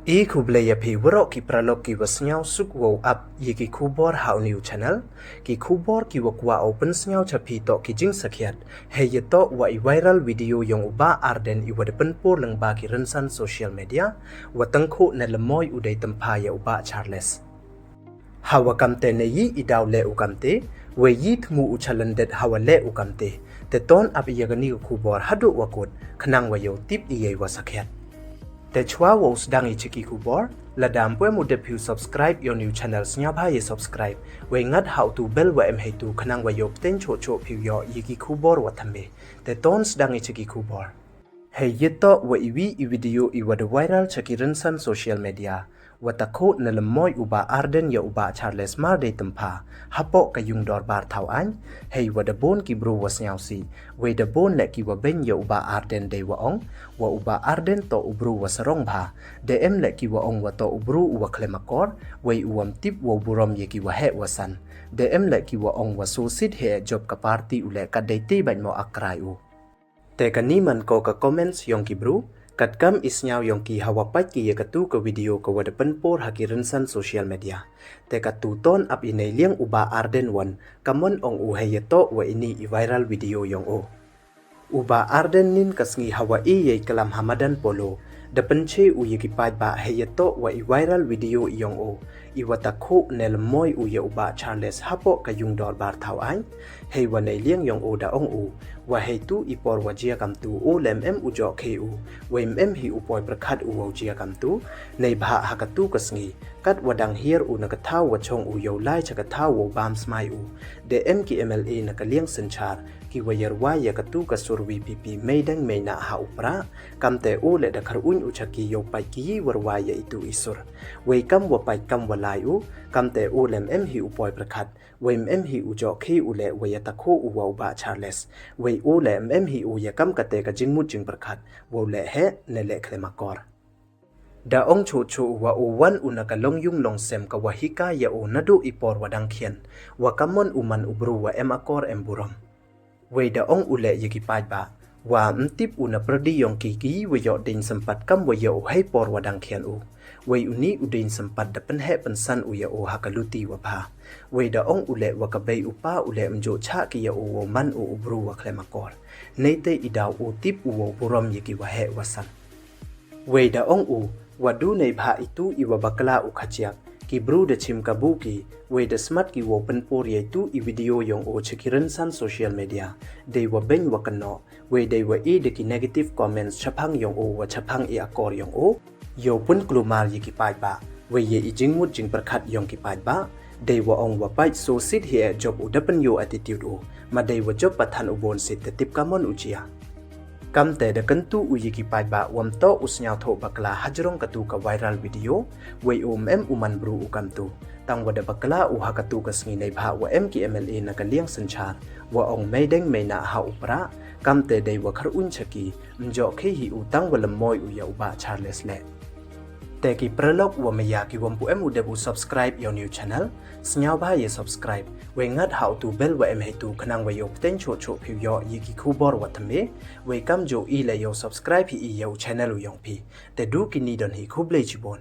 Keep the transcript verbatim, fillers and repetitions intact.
I khublei ya phi waroh ki paralok ki wa sniawsuk wow ap ya ki khubor ha u new channel. Ki khubor ki wa kwah u pynsniaw cha phi toh ki jingsakhiat hei ya toh wa i viral video yong u Bah Ardent i wa da pynpur lyngba ki rynsan social media, wa tyngkhuh ne lymoi u dei tympha ya u Bah Charles. Ha wa kamte ne yi i daw leh u kamte, wei yi thmu u chalandet ha wa leh u kamte. Te ton ap ya kani ka khubor haduh wa kut, khnang wa yow tip i yei wa sakhiat. Te chwa wow sdang i cha ki khubor, lada ym pu em u dep phi u subscribe ya u new channel, sniawbha ya subscribe, wei ngat ha u tu bell wa em heitu, khnang wa yow pteng choh choh phi u yoh ya ki khubor wa thymme. Te ton sdang i cha ki khubor. Hei ya toh wa i wi i video i wa da viral cha ki rynsan social media, wa tyngkhuh ne lymoi u Bah Ardent ya u Bah Charles mar dei tympha hapoh ka yung dorbar thaw aiñ. Hei wa da bun ki bru wa sniawsih, wei da bun leh ki wa beiñ ya u Bah Ardent, dei wa ong wa u Bah Ardent toh u bru wa sarong bha. De em leh ki wa ong wa toh u bru u wa khlem akor, wei u wam tip wow burom ya ki wa heh wa san. De em leh ki wa ong wa sngewsih heh jop ka party u leh, kat dei te bait mo akrai u. Te kani man ko ka comments yong ki bru, katkam i sniaw yong ki ha wa pait ki ya katu ka video ka wa da pynpur ha ki rynsan social media. Te katu ton ap i, neiliang u Bah Ardent wan, ka mon ong u hei ya toh wa ini i viral video yong u. U Bah Ardent nin ka sngi ha wa i yei klam ha madan Polo, da pynche u ya ki paidbah hei ya toh wa i viral video yong u, i wa tyngkhuh ne lymoi u ya u Bah Charles hapoh ka yung dorbar thaw aiñ. Hei wa neiliang yong u da ong u wa heitu i por wa jia kamtu u leh ym em u joh khe u, wei ym em hi u poi pyrkhat u wow jia kamtu. Neibhah ha katu ka sngi, kat wa dang hiar u na ka thaw wa chong u yow lai cha ka thaw wow bam smai u, de em ki M L A na ka liang synchar ki wa ya rwai ya katu ka sur VPP meideng meinah ha u prah. Kamte u leh da kharuñ u cha ki yow pait ki yi wa rwai ya itu i sur. Wei kam wa pait kam wa lai u, kamte u leh ym em hi u poi pyrkhat, wei ym em hi u joh khe u leh wa ya tyngkhuh u wa u Bah Charles. Wei u leh ym em hi u ya kam kate ka jingmut jingpyrkhat, wow leh heh ne leh khlem akor. Da ong choh choh u wa u wan u na ka longyung longsem ka wa hikai ya u naduh i por wa dang khian, wa ka mon u man u bru wa em akor em burom. Wei da ong u leh ya ki paidbah wa ym tip u na pyrdi yong ki ki wa yoh deiñ sympat kam wa ya u hei por wa dang khian u. Wei uni u deiñ sympat da pynheh pynsan u ya u ha ka luti wa bha. Wei da ong u leh wa ka bei u pa u leh ym joh chah ki ya u wow man u u bru wa khlem akor. Neite i daw u tip u wow burom ya ki wa heh wa san. Wei da ong u wa du neibhah itu i wa bakla u khajiak, ki bru da chim kabu ki, wei da smat ki wow pynpur ya itu i video yong u cha ki rynsan social media, dei wa beiñ wa kynnoh, wei dei wa e da ki negative comments chaphang yong u wa chaphang i akor yong u. Yow pynkulmar ya ki paidbah, wei ya i jingmut jingpyrkhat yong ki paidbah, dei wa ong wa pait sngewsih heh jop u, da pynyoh attitude u, ma dei wa jop pathan u bun sit, te tip ka mon u jia. Kamte da kyntu u ya ki paidbah wa ym toh u sniawthuh bakla hajrong katu ka viral video, wei u ym em u man bru u kamtu. Tang wa da bakla u ha katu ka sngi neibhah wa em ki M L A na ka liang synchar wa ong meideng meinah ha u prah, kamte dei wa kharuñ cha ki, ym joh khe hi u tang wa lymoi u ya u Bah Charles leh. Te ki paralok wa maya, ki wa ym pu em u dep u subscribe ya u new channel, sniawbha ya subscribe, wei ngat ha u tu bell wa em heitu, khnang wa yow pteng choh choh phi u yoh ya ki khubor wa thymme. Wei kamjooh i leh yow subscribe hi i ya u channel u yong phi. Te du kini don hi, khublei chibun.